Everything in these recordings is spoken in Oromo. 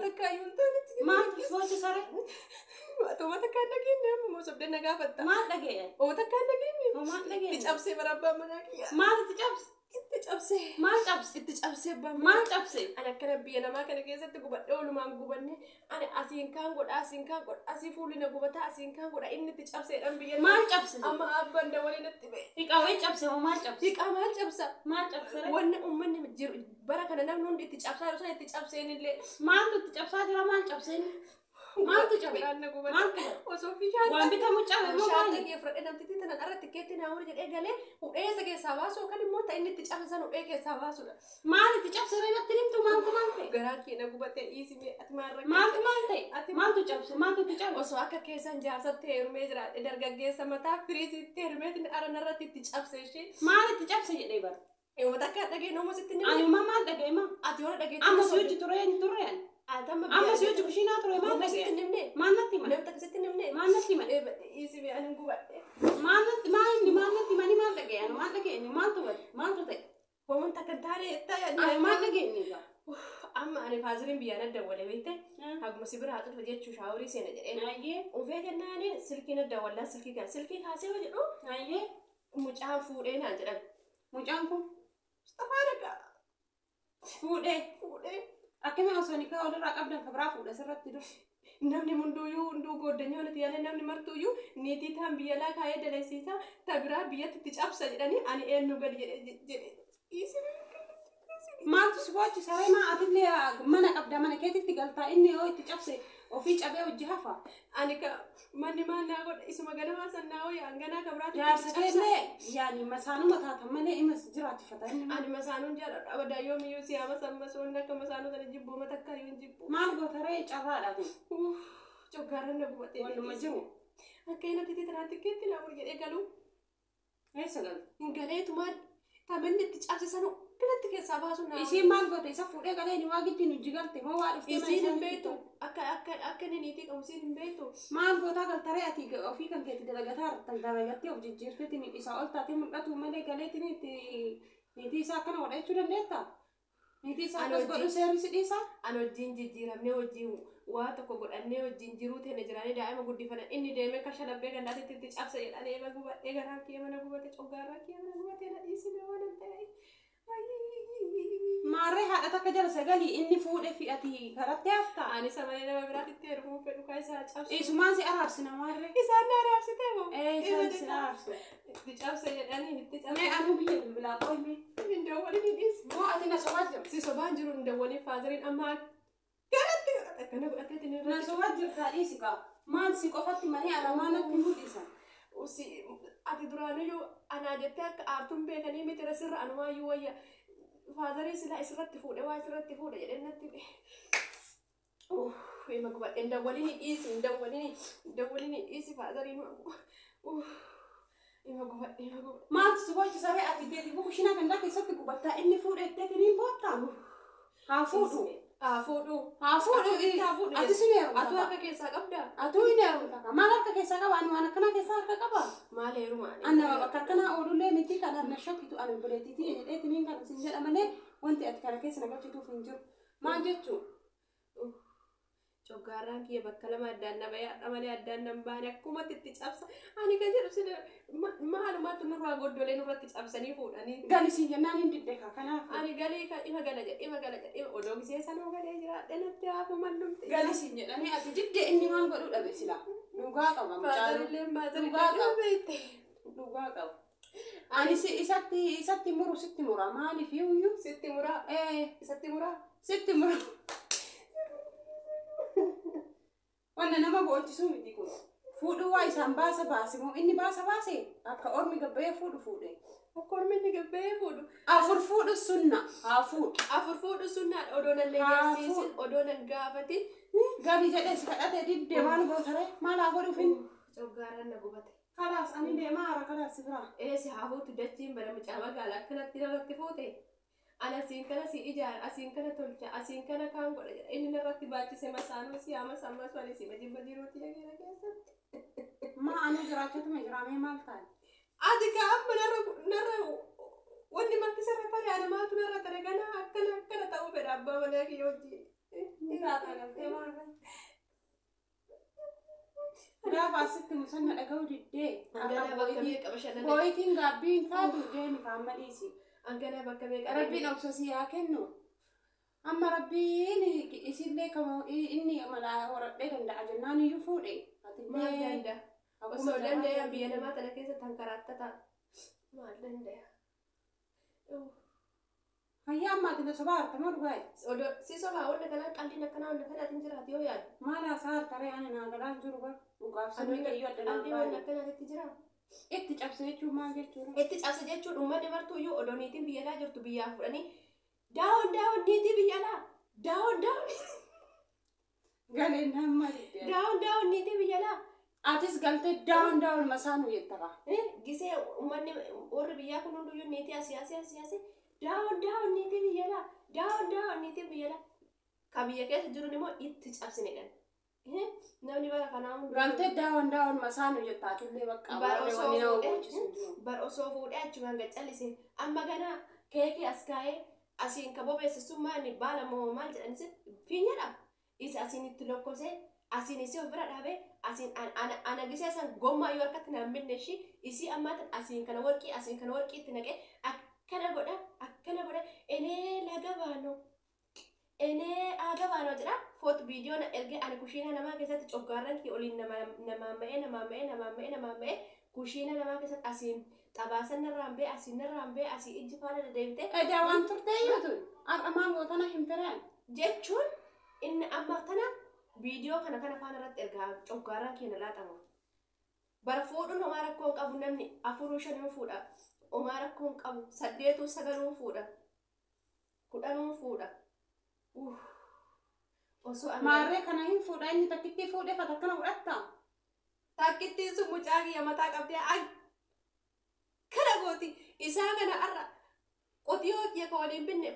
takka iyyuu hin taane. Maaltu si boochisa ree? Ati takka hin dhageenye amma moo sobdee na gaafatta? Maal dhaga'e? Oma takka hin dhageenye. Maal Itti dhaga'e? cabsee bara abbaan manaa kiyya. Maal itti cabse? Itti cabsee. Maal cabse? Itti cabsee abbaan Maal cabse? Ani akkana biyya namaa kana keessatti gubadhee oolumaan gubanne ani asiin kaan godha asiin kaan godha asii fuulli na gubataa asiin kaan godha inni itti cabseedhaan biyya Maal cabse? Amma abbaan dabalee natti ba'e. Hiqawee cabse moo maal cabse? Hiqaa maal cabsa? Maal cabse ree? Wanni uummanni jiru bara kana namni hundi itti cabsaa jiru sana itti cabseen illee. Maaltu itti cabsaa jira? Maal cabseen? Maaltu cabe? Garaan na gubate. Maaltu cabe? Osoo bishaan Waan bitamu cabe moo Shaantaa maali? kiyya fudhadhee namtittii tanan irra tikkeetti naa hori jedhee galee hudhee isa keessaa baasu yookaan immoo ta'e inni itti cabse sana hudhee keessaa baasudha. Maal itti cabse ree natti himtu maaltu maal ta'e? Garaan kiyya na gubatee dhiisimee ati maal rakkate? Maaltu maal ta'e? Ati Maaltu cabse? Maaltu itti cabe? Osoo akka keessan jaarsatti heerumee jiraadhe dargaggeessa mataa firiisitti heerumeetiin ara narratti itti cabse ishee. Maal itti cabse jedhee bara? Uummata akka dhageen uumaa sitti ni Ani uumaa maal dhaga'e maa? Ati yoo dhageetti. Amma si hojii ture hin turre ani. Ati amma Amma si hojii kushiinaa ture maal Uumaa sitti dhaga'e? nimne. Maal natti hima? Namni takka sitti nimne. Maal natti hima? Dhiisimee ani gubadhe. Maal natti maal inni maal natti himanii maal dhaga'e? Ani maal dhaga'e inni maaltu bade? Maaltu ta'e? Homuun takka hin taane Ani maal dhaga'e inni egaa? Amma ani faaziriin biyyaan adda wale beekte haguma si biraa dhufa jechuu shaaworii seena jedheen. Ayyee Ufee jennaaniin silkiin adda wallaa silkii kan silkii kaasee yoo jedhu ayyee mucaan fuudhee naan jedhan. Mucaan kun Mustafaa dhagaa fuudhee fuudhee. Akkamiin osoo nikaa walirraa qabdan ka biraa fuudha sirratti dur. Namni hunduuyyuu hunduu gooddanyaa walitti yaalee namni martuuyyuu niitii taan biyya laa kaayee dalasiisaa ta biraa biyyatti itti cabsa jedhanii ani eenyu gadi jedhe jedhe. Maaltu si boachisa ree? Maa atillee mana qabda mana keetitti galtaa inni yoo itti cabse ofii cabee hojii hafa. Ani ka manni maal naa godha isuma ganamaa san naa wayya hanganaa ka biraatti Jaarsa itti cabsa. keellee yaani masaanuma taatan malee imas jiraachifata inni. Ani masaanuun jaalladha abadaa yoomiyyuu siyaama san masoonni akka masaanuu sana jibbuu mata akka hin jibbu. Maal goota ree carraadha kun? Uff coggaarran na gubatee. Walluma jiru. Akka inni atiitii tanaa tikkeetti naa mur jedhee galuu. Eessa galu? Hin galeetumaan tamanni itti cabse sanuu kanatti keessaa baasuu naa. Isiin maal goote isa fuudhee galee ni waa giddiin hojii galte moo waa dhuftee mana Isiin hin isaa beektu akka akka akka inni niitii qabu isiin hin beektu. Maal gootaa galtaree ati ofii kan keetti dalagataa jirtan dalagattee of jijjiirteetiin isaa ol taatee mul'atu malee galeetiin itti niitii isaa akkana godha jechuu dandeettaa? Niitii isaa Ani akkas godhu seerri si dhiisaa? Ani wajjin jijjiiramnee wajjin waa tokko godhannee wajjin jiruu teenya jiraannee daa'ima guddifanna inni deemee akka shalabbee gandaatti itti cabse jedhanii eema gubadhee garaan kiyya mana gubate coggaarraa kiyya mana gubatee na dhiisine waan hin ta'e. Maarree haadha takka jala sagalii inni fuudhee fi ati karatti haftaa? Ani isa malee nama biraatti itti heerumuu fedhu kaa isaa cabsu. Isumaan si araarsina maarree? Isaan na araarsite moo? Ee isaan si araarsu. Itti cabse jedhanii itti cabse. Mee anuu biyya bilbilaa qoyme. Hin dawwalin hin dhiisu. Moo ati na sobaa jirta? Si sobaan jiru hin dawwalin faazariin amma garatti godhate akkana godhateetiin Na irratti. sobaa jirtaa dhiisi kaa. Maal si qofatti malee ana maal natti mul'isa? Usi ati duraanuyyuu anaa jettee akka aartuun beekanii miti sirra anumaayyuu wayya faazarii silaa isirratti fuudhe waa isirratti fuudhe jedhee natti Uff, ima gubadhe hin dawwalini dhiisi hin dawwalini hin dawwalini dhiisi faazariin uff ima gubadhe ima gubadhe. Maaltu si boachisa ree ati teetiifuu kushinaa gandaa keessatti gubattaa inni fuudhee itteetiniin boottaa? Haa fuudhu. Haa fuudhu. Haa fuudhu. Haa fuudhu. Ati sin heerumta. Atuu harka keessaa qabdaa? Atuu hin heerumta. Maal harka keessaa qaba? Ani waan akkanaa keessaa harka qaba. Maal heerumaa? Ani nama bakka akkanaa oolullee miti kan na shakkitu ani obboleettiitii jedheetiniin kana sin jedha malee wanti ati kana keessa na galchituuf hin jiru. Maal jechuu? Coggaarraan kiyya bakka lama addaan na bahee har'a malee addaan nan baane akkumatti itti cabsa. Ani kan jedhu sila maalumaatti nurraa goddolee nurratti cabsanii fuudhanii. Gali siin jennaan hin didde kaa kanaaf. Ani galee kan ima gala jedhe ima gala jedhe odoo gisee sanuu galee jiraadhe natti haafu mallumti. Gali siin jedhanii ati didde inni maal godhuu dhabe silaa. Dhugaa qaba mucaan. Faazarillee maazarillee Dhugaa qaba. dhuma beekte. Dhugaa qaba. Ani si isatti isatti muru sitti mura maaliif iyyuu? Sitti muraa. Ee Isatti muraa. sitti mura. Wanna nama bo'ochisuu miti kun. Fuudhuu waa isaan baasa baase moo inni baasa baase akka ormi gabbayee fuudhu fuudhe. Akka ormi inni gabbayee fuudhu. Afur fuudhu sunna haa fuudhu. Afur fuudhu sunnaadha odoo nan Haa leeyyaasiisin fuudhu. odoo nan gaafatin. Gali jedhee si kadhate didde maal gootare maal haa godhuuf inni? Coggaarraan na gubate. Kalaas ani deemaa hara kalaas si biraa. Eessi haa fuutu dachiin bara mucaa magaalaa akkanatti narratti fuute. Ani asiin kana si ijaara, asiin kana tolcha, asiin kana kaan godha jedha. Inni narratti baachise masaanuu si haa masammasu ani si majibba jiruuti yageera keessatti. Maa anuu jiraachutuma jiraamee maal taane? Ati ka amma narra narra wanni marti sirra tare ani maatu narra tare ganaa akkana akkana ta'uu fedha abbaa manaa kiyya wajjin. Ni taata galtee. Gaafa asitti musanna dhaga'uu diddee. Anganaa bakka meeqa bashannana. Booyitiin gaabbii hin taatu deemi kaamma dhiisi. Anganaa bakka meeqa. Rabbiin obsa si haa kennu. Amma Rabbiin isillee kama inni mala horadhee danda'a jennaan iyyuu fuudhe. Maal Atillee danda'a? akkuma Osoo danda'e jabaa biyya namaa tana keessa tankaraattata. Maal danda'a? Hayyaa amma ati na sobaa harta moo dhugaa'e? Odoo si sobaa wanna kanaa qalliin akkanaa wanna kanaatiin jiraati yoo yaadu. Maal haasaa harta ree ani naa galaan jiru bar dhugaaf sirni iyyuu adda naan Qalbii wanna baane. akkanaatitti jira. Itti cabse jechuun maal jechuudha? Itti cabse jechuun uummanni martuu iyyuu odoo niitiin biyya alaa jirtu biyyaa fudhanii daawon daawon niitii biyya alaa daawon daawon Galeen hamma diddee. daawon daawon niitii biyya alaa. Atis galtee daawon daawon masaanuu jetta kaa. Gisee uummanni warri biyyaa kun hunduyyuu niitii asii asii asii asii daawon daawon niitii biyya alaa daawon daawon niitii biyya alaa. Ka biyya keessa jiruun immoo itti cabsinedha. Namni bara kanaa hunduu. Galtee daawon daawon masaanuu jetta atillee bakka Bara warri osoo wanni nama fuudhee boonchisu hin jiru. Bar osoo fuudhee achumaan gad callise amma ganaa keekii as kaa'ee asiin ka bobeesse sun maali baala moo maal jedhanis fiinyadha. Isa asiin itti lokkosee asiin isii of bira dhaabee asiin ana gisee san gommaa yoo harkatti naan binne ishii isii ammaa tan asiin kana warqii asiin kana warqii itti naqee akkana godha akkana godha enee laga baanoo enee aga baanoo jedha foot viidiyoo na ergee ani kushiinaa namaa keessatti coggaarran kee oliin namaama'ee namaama'ee namaama'ee namaama'ee kushiina namaa keessatti asiin xabaasan narraan ba'e asiin narraan ba'e asii ijji faana deddeebite Edaa waan turte iyyuu tun har'a maal gootana hin fireen. jechuun inni amma tana viidiyoo kana kana faana irratti ergaa coggaarran kee na laaxamu. Bara fuudhuun homaa rakkoo hin qabu namni afuruu shanuu fuudha. Homaa rakkoo hin qabu saddeetuu sagaluu fuudha. Kudhanuu fuudha. Uff. Osoo ani Maarree kana hin fuudha inni takkitti fuudhee fata akkana godhatta. Takkittiin sun mucaa kiyya mataa qabdee akkana gooti. Isaa kana har'a qotiyoo kiyya ka waliin binne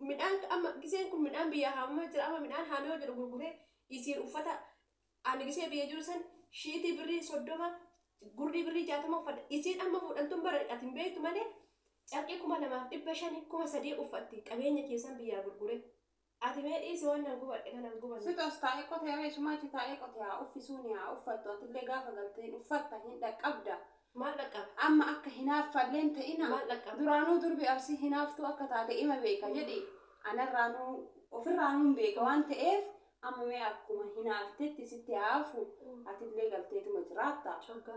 midhaan amma giseen kun midhaan biyya haamamaa jira amma midhaan haamee hojjetu gurguree isiin uffata ani gisee biyya jiru san shiitii birrii 30 gurdii birrii 60 uffadha. Isiin amma fuudhantuun bara ati hin beektu malee carqii 2500 3000 uffatti qabeenya keessan biyyaa gurgure. Ati mee dhiisi waan nan gubadhe kanan gubanne. Situ as taa'ee qotee reessumaa achi taa'ee qotee haa uffisuun haa uffattu atillee gaafa galtee hin uffatta hin dhaqqabda. Maal dhaqqaba? Amma akka hinaaffalleen ta'ina. Maal dhaqqaba? Duraanuu durbi arsii hinaaftuu akka taate ima beeka jedhi anarraanuu ofirraanuu hin beeka waan ta'eef amma mee akkuma hinaaftetti sitti haafu atillee galteetuma jiraatta.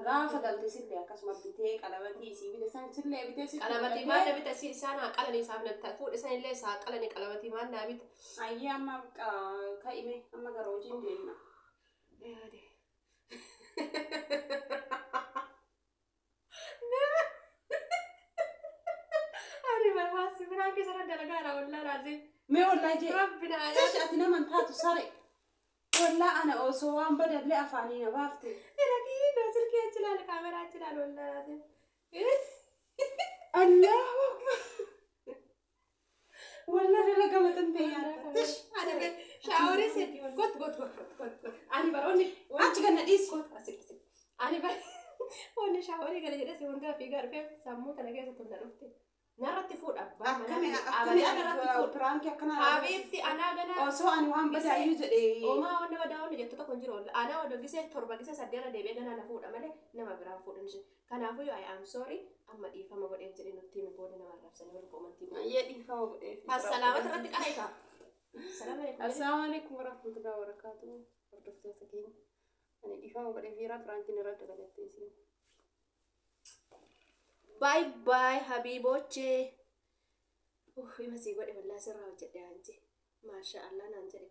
Gaafa galte sillee akkasuma bitee qalabatii isii bite san sillee bitee sitti Qalabatii godhatee maal na bita si isaan haa qalanii isaaf na fuudhe san illee isaa qalanii qalabatii maal naa bita. Ayyee amma ka'ime amma gara hojii deemna. Yaade. Ani barbaasi biraan keessa dalagaa dha wallaa laazim. Mee wallaa jee Rabbi naa Tish ati nama hin taatu sare. Wallaa ana osoo waan badallee afaanii na baafte. Rakii na silkii achi ilaala kaameraa achi ilaala wallaa laazim. Allahu akbar. Wallaa dalagaa matan ta'e yaadda. Tish Ani be shaaworii se got got got got got got. Ani baroonni achi ganna dhiisi. got asii asii. Ani bar wanni shaaworii gala jedhee si hundaa fiigaa dhufee sammuu tana keessa tun na dhufte. Narratti fuudha abbaa Akkami manaa akkami abadaa narratti fuudha. Piraankii akkanaa Habiibti anaa ganaa osoo ani waan badaayyuu jedhee Omaa wanni badaa wanni jettu tokko hin jiru. Anaa odoo gisee torba gisee saddeerra deebi'ee ganaa na fuudha malee nama biraan fuudhan jiru. Kanaafuu I am sorry amma dhiifama godheef jedhee nutti himi booda nama arrabsanii wal quumantii. Ayyee dhiifama godheef. Assalaamata irratti qara egaa. Assalaamu alaikum. Assalaamu alaikum warahmatullahi wabarakatuh. Hordoftoota keenya. Ani dhiifama godheef yeroo piraankiin irra dalagattee isin. Bye bye habiibochee. Uff ima sii godhe wallaa sirraa hojjedhe aanjee. Maasha Allah naan jedhe.